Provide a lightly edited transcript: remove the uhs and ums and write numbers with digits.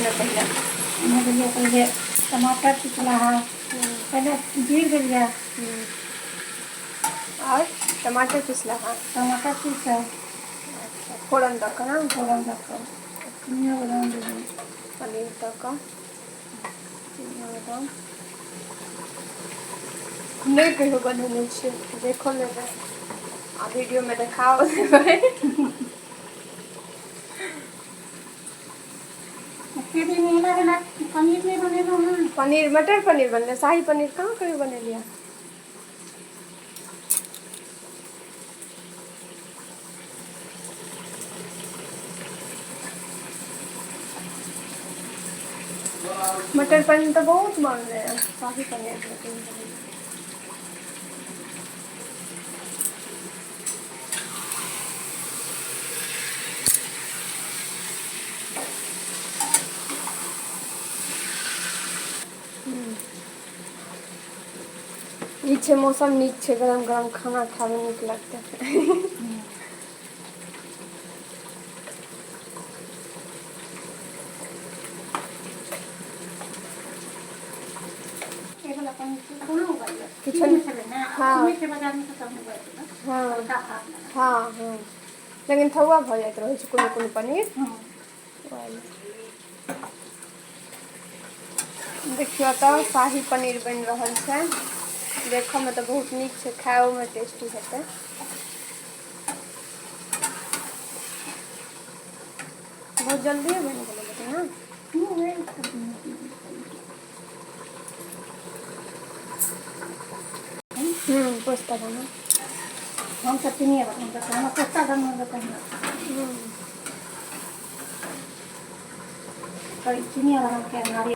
अपने पहिले? ओहिमे देलियै पहिले टमाटर पिसलाहा, पहिले जीर देलियै। आओर टमाटर पिसलाहा। टमाटर पीस कऽ। अच्छा, फोरन दऽ कऽ ने? फोरन दऽ कऽ चिनिया बादाम देलियै। पनीर दऽ कऽ चिनिया बादाम। नहि कहियो बनेने छियै, देखो लेबै आ वीडियोमे देखाओ देबै। एते दिन एना एना पनीर नहि बनेलहुँ हँ। पनीर, मटर पनीर बनलै, शाही पनीर कहाँ कहियो बनेलियै। मटर पनीर तऽ बहुत बनलै हँ, शाही पनीर नहि कहियो बनेलियै। ई छै, मौसम नीक छै, गरम गरम खाना खायमे नीक लगतै। किछु हँ हँ हँ हँ, लेकिन थौआ भऽ जाइत रहै छै कोनो कोनो पनीर। देखियौ तऽ शाही पनीर बनि रहल छै। देखयमे तऽ बहुत नीक छै, खाइओमे टेस्टी हेतै। बहुत जल्दिए बनि गेलै लेकिन ने। पोस्ता दाना। हम तऽ चिनिया बादाम दऽ कऽ, हमरा पोस्ता दाना दऽ कऽ हमरा चिनिया बादामके नारियल।